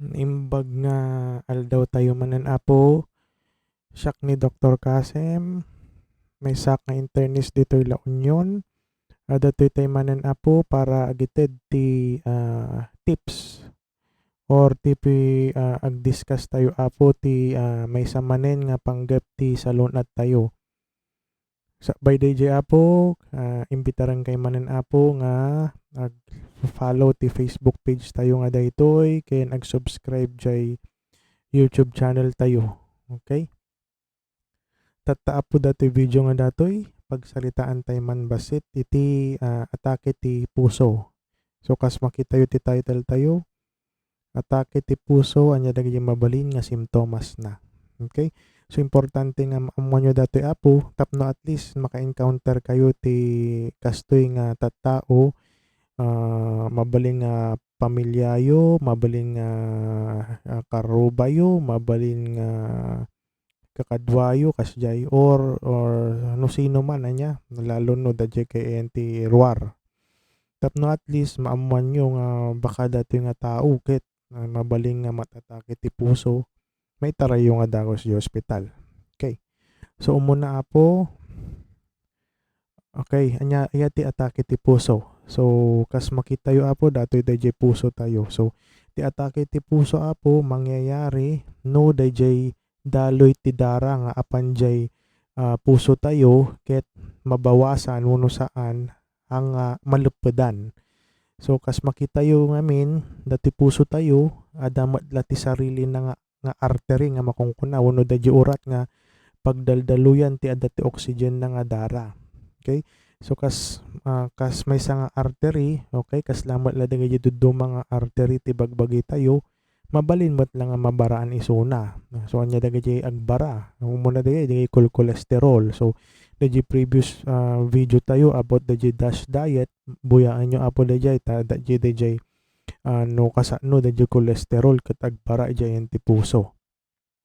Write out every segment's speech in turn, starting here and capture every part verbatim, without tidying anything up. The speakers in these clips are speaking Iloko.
Naimbag nga aldaw tayo manen, Apo. Siak ni Doktor Kasem, maysaak nga internis ditoy La Union. Adda toy tay manen, Apo, para agited ti, ah, tips or ti pi-, ah, agdiscuss tayo, Apo, ti, ah, maysa manen nga panggep ti salun-at tayo. Sakbay daydiay, Apo, ah, imbitaran kay manen, Apo, nga ag-follow ti Facebook page tayo nga daytoy ken ag-subscribe jay YouTube channel tayo. Okay? Tatta, Apo, datoy video nga datoy, pagsaritaan tay man bassit iti, ah, atake ti puso. So, kas makitayo ti title tayo, atake ti puso, ania dagiti mabalin nga simptomas na. Okay? So, importante nga maammoanyo datoy, Apo, tapno at least maka-encounter kayo ti kastoy nga tattao, ah, mabalin nga pamilyayo, mabalin nga, ah, karubayo, mabalin nga kakaduayo, kasdiay, or, or no sino man, ania, lalo no daydiay kay ayan ti ruar. Tapno at least maammoanyo nga baka datoy nga tao ket, ah, mabalin nga matatake ti puso, maitarayyo nga dagus iti ospital. Okay. So, umuna, Apo, okay, ania, aya ti atake ti puso. So, kas makitayo, Apo, datoy daydiay puso tayo. So, ti atake ti puso, Apo, mangyayari no daydiay daloy ti dara nga apan jay, ah, puso tayo ket mabawasan wenno saan a nga maleppedan. So, kas makitayo ngamin, datoy puso tayo, adda met la ti sarilina nga, nga artery nga makunkuna wenno daydiay urat nga pagdaldaloyan ti adda ti oxygen na nga dara. Okay? So, kas, ah, kas maysa nga artery, okay, kasla met la dagiti dadduma nga artery ti bagbagi tayo, mabalin met la nga mabaraan isuna. So, ania dagiti agbara? Umuna dagiti, dagiti kol-, cholesterol. So, dagiti previous, ah, video tayo about dagiti DASH diet, buyaenyo, Apo, daydiay, ta dagiti, dagiti, ah, no kasano dagiti cholesterol ket agbara idiay ayan ti puso.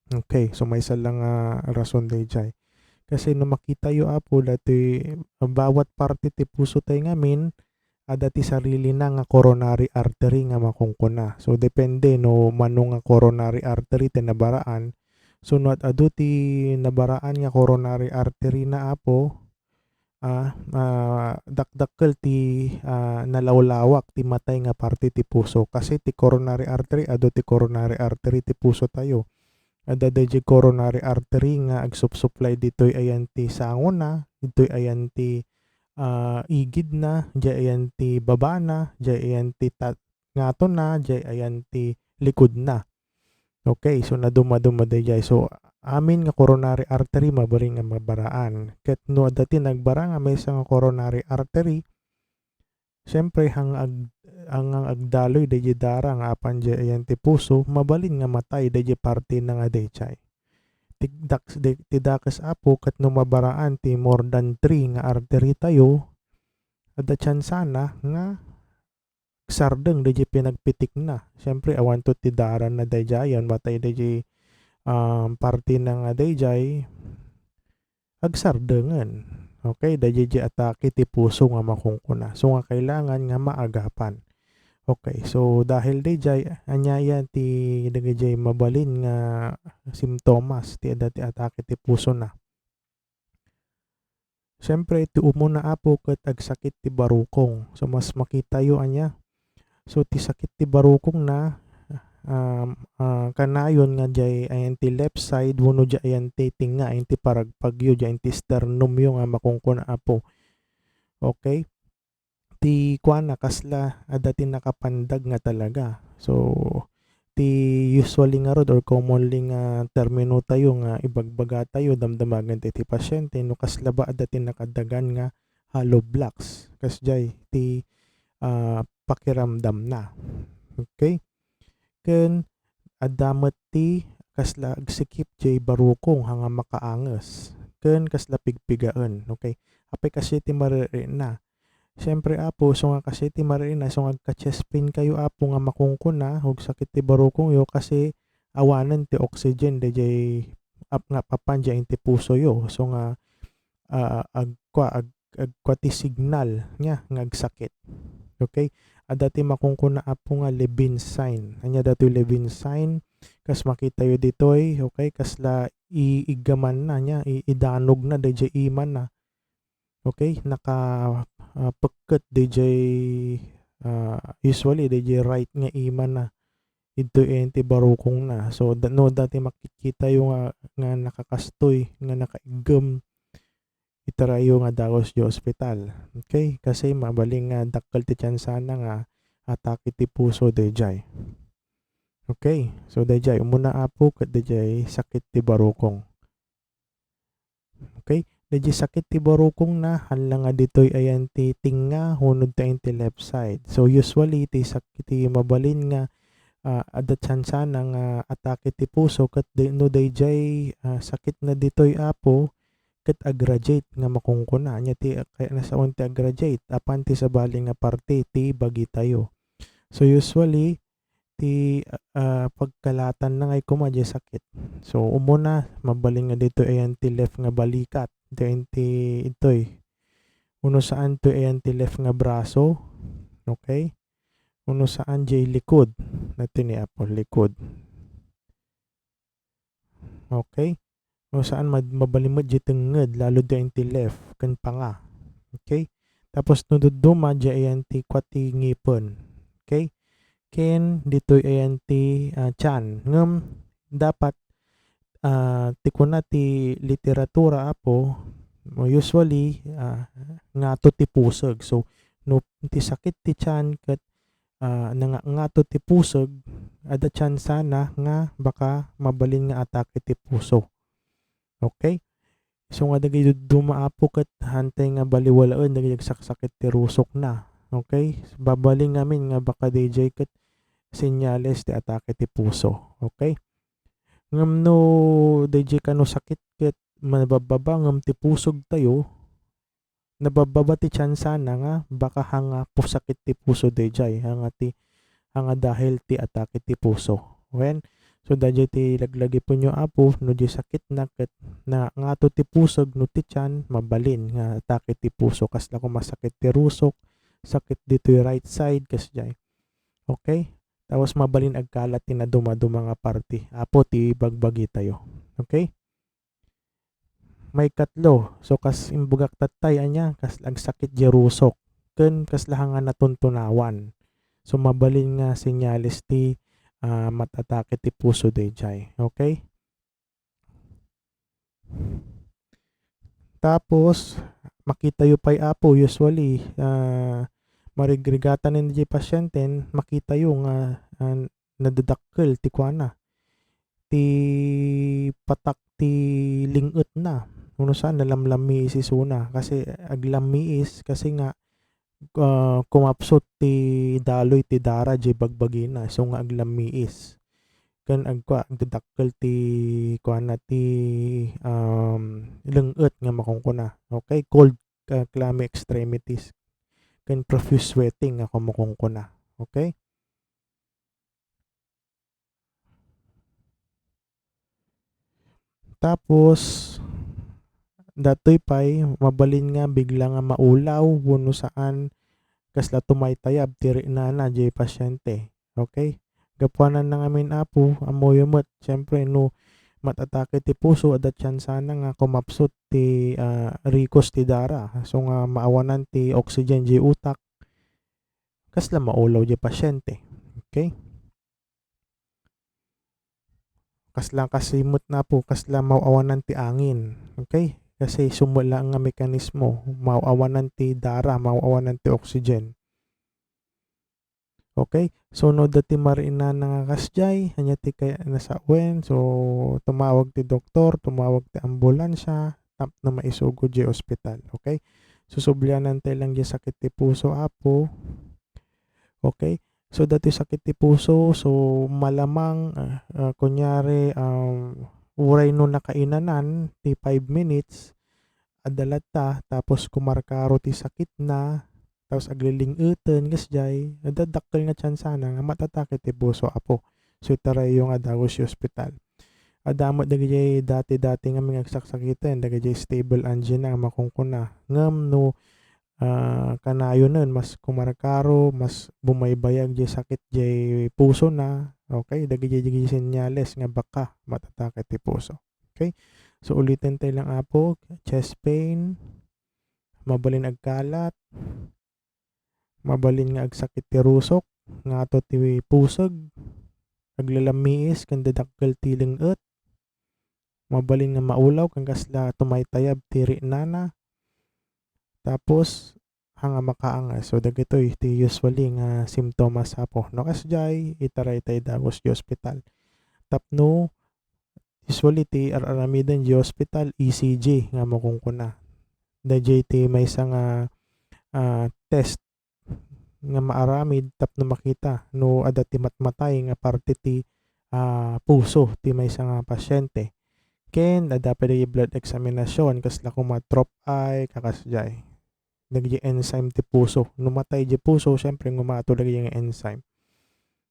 Okay, so maysa la nga rason daydiay. Kasi no makitayo, Apo, datoy, ah, bawat parte ti puso tayo ngamin, adda ti sarilina nga coronary artery nga makunkuna. So, depende no mano nga coronary artery ti nabaraan. So, no ad-adu ti nabaraan nga coronary artery na, Apo, ah, ah, dakdakkel ti, ah, nalawlawak ti matay nga parte ti puso. Kasi ti coronary artery, adu ti coronary artery ti puso tayo. Adda daydiay coronary artery nga agsupsuplay ditoy ayan ti sangona, ditoy ayan ti, ah, igidna, diay ayan ti babana, diay ayan ti ta-, ngatona, diay ayan ti likudna. Okay, so nadumaduma daydiay. So, amin nga coronary artery, mabalin nga mabaraan. Ket no adda ti nagbara nga maysa nga coronary artery, siyempre, hang ag-, hang agdaloy daydiay dara nga apan diay ayan ti puso, mabalin nga matay daydiay partina nga daydiay. Ti dak-, di-, ti dakes, Apo, ket no mabaraan ti more than three nga artery tayo, adda tsansana nga agsardeng daydiay pinagpitikna. Siyempre, awanto ti darana daydiay, matay daydiay, um, partina nga daydiay, agsardengen. Okay, daydiay atake ti puso nga makunkuna. So, nga kailangan nga maagapan. Okay, so, dahil daydiay, ania aya ti dagiti mabalin nga simptomas ti adda ti atake ti pusona? Siyempre, ti umuna, Apo, ket agsakit ti barukong. So, kas makitayo, ania? So, ti sakit ti barukongna, um, ah, kanayon nga diay ayan ti left side, wenno diay ayan ti tengnga, ayan ti paragpagyo, diay ayan ti sternumyo nga makunkuna, Apo. Okay? Ti kuana, kasla adda ti nakapandag nga talaga. So, ti usually ngarud or commonly nga termino tayo nga ibagbaga tayo, damdamagan ti, ti pasyente, no kasla ba adda ti nakadagan nga hollow blocks. Kasdiay ti, ah, pakiramdamna. Okay? Ken adda met ti kasla agsikip diay barukong nga makaanges. Ken kasla pigpigaen. Okay? Apay kasdiay ti maririinna? Siyempre, Apo, so nga kasdiay ti maririinna, so nga agka-chest pain kayo, Apo, nga makunkuna, agsakit ti barukongyo, kasi awanen ti oxygen daydiay ap-, nga apan diay ayan ti pusoyo. So nga, ah, agkua, ag-, agkua ti signal nga, nga agsakit. Okay? Adda ti makunkuna, Apo, nga Levine sign. Ania datoy Levine sign? Kas makitayo ditoy, okay? Kasla i-, iggamanna, nia, i-, idanogna daydiay imanna. Okay? Naka, ah, pekket daydiay, ah, usually, daydiay right nga imanna. Ditoy ayan ti barukongna. So, da-, no, adda ti makikitayo nga, nga nakakastoy, nga nakaiggem, itarayo nga dagus diay ospital. Okay? Kasi mabalin nga dakkel ti tiyansana nga atake ti puso daydiay. Okay? So, daydiay, umuna, Apo, ket daydiay sakit ti barukong. Okay? Daydiay sakit ti barukongna, haan la nga ditoy ayan ti tengnga, hunod ta ayan ti left side. So, usually, ti sak-, ti mabalin nga, ah, adda tiyansana nga atake ti puso, ket di-, no daydiay, ah, sakitna ditoy, Apo, ket agradiate nga makunkuna. Ania ti, kaya nasaon ti agradiate? Apan ti sabali nga parte ti bagitayo. So, usually, ti, ah, pagkalatanna ngay koma diay sakit. So, umuna, mabalin nga ditoy ayan ti left nga balikat. Ditoy ayan ti, itoy. Uno saan, ditoy ayan ti left nga braso. Okay? Uno saan, diay likod. Ito ni Apo, likod. Okay? O saan, mad-, mabalin met diay tengnged, lalo diay ti left, ken panga. Okay? Tapos no dadduma, diay ayan ti kua ti ngipen. Okay? Ken ditoy ayan ti, ah, tiyan. Ngem dapat, ah, ti kuna ti literatura, Apo, usually, ah, ngato ti puseg. So, no ti sakit ti tiyan ket ah, nanga-, ngato ti puseg, adda tiyansana nga baka mabalin nga atake ti puso. Okay? So nga dagiti dadduma, Apo, ket haantay nga baliwalaen dagiti agsaksakit ti rusokna. Okay? Mabalin ngamin nga baka daydiay ket senyales ti atake ti puso. Okay? Ngem no daydiay kano sakit ket mababbaba ngem ti pusegtayo, nababbaba ti tiyansana nga baka haan nga pusakit ti puso daydiay, haan nga ti, haan nga dahil ti atake ti puso. Wen, so daydiay ti laglagipenyo, Apo, no diay sakitna ket na-, ngato ti puseg no ti tiyan, mabalin nga atake ti puso. Kasla koma sakit ti rusok, sakit ditoy right side, kasdiay. Okay? Tapos mabalin agkalat ti nadumaduma nga parti. Apo ti bagbagitayo. Okay? Maikatlo, so kas imbagak tattay, ania, kas agsakit diay rusok, ken kasla haan nga natuntunawan. So mabalin nga senyales ti, ah, matatake ti puso daydiay. Okay? Tapos, makitayo pay, Apo, usually, ah, marigrigatanna diay pasienten, makitayo nga, ah, nadadakkel ti kuana, ti patak ti ling-etna. Uno saan, nalamlammiis isuna. Kasi aglammiis, kasi nga, ah, kumapsut ti daloy ti dara diay bagbagina. So nga aglammiis. Ken agkua, agdadakkel ti kuana ti, um, ling-et nga makunkuna. Okay? Cold, ah, clammy extremities. Ken profuse sweating nga kumukunkuna. Okay? Tapos, datoy pay, mabalin nga bigla nga maulaw, wenno saan, kasla tumaytayab ti riknana diay pasiente. Okay? Gapuanan na ngamin, Apo, ammoyo met, siyempre, no matatake ti puso, adda tiyansana nga kumapsut ti, ah, rikos ti dara. So nga maawanan ti oxygen diay utak, kasla maulaw diay pasiente. Okay? Kasla kasimot na po, kasla maawanan ti angin. Okay? Kasi isu met laeng nga mekanismo, maawanan ti dara, maawanan ti oxygen. Okay? So, no, adda ti mariknana nga kasdiay, ania ti kaya nasawen? So, tumawag ti doktor, tumawag ti ambulansya, tapno maisugod diay ospital. Okay? Susublianan tayo lang diay sakit ti puso, Apo. Okay? So, datoy sakit ti puso, so, malamang, ah, ah, kunyari, um, uray no nakainanan ti five minutes, adda latta, tapos kumarkaro ti sakitna, tapos agliling-eten, kasdiay, adda dakkel nga tiyansana nga matatake ti puso, Apo. So, itarayo nga dagus diay ospital. Adda met dagiti dati-dati nga mangagsaksakiten, dagiti stable angina nga makunkuna. Ngem no ah, kanayonen, mas kumarkaro, mas bumaybayag jay sakit jay pusona. Okay, dagiti, dagiti senyales nga baka matatake ti puso. Okay? So, uliten tayo lang, Apo, chest pain, mabalin agkalat, mabalin nga agsakit ti rusok, ngato ti puseg, aglalammiis ken dadakkel ti leng-et, mabalin nga maulaw ken kasla tumaytayab ti rinana, tapos, haan nga makaangas. So, dagitoy ti usually nga simptomas, Apo. No kasjay, itaraytay dagus ti ospital. Tapno, usually ti ar-aramiden ti ospital, E C G nga makunkuna. Dayjay ti maysa nga, ah, test nga maaramid tapno makita no adda ti matmatay nga parte ti, ah, puso ti maysa nga pasyente. Ken adda pay dagiti blood examination, kasla koma troponine, kakasjay. Dagiti enzyme ti puso. No matay ti puso, siyempre, ngumato dagiti enzyme.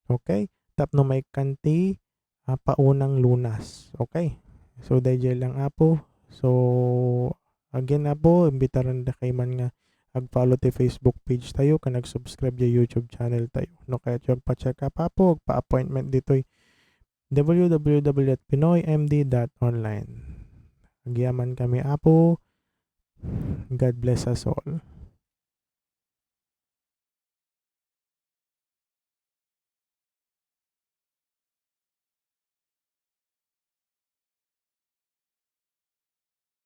Okay? Tapno maikkan ti, ah, paunang lunas. Okay? So, dayjay lang, Apo. So, again, Apo, imbitaran da kay man nga ag-follow ti Facebook page tayo, ken ag-subscribe ti YouTube channel tayo. No kayatyo agpa-check up, Apo, agpa-appointment ditoy w w w dot pinoy m d dot online. Agyaman kami, Apo. God bless us all.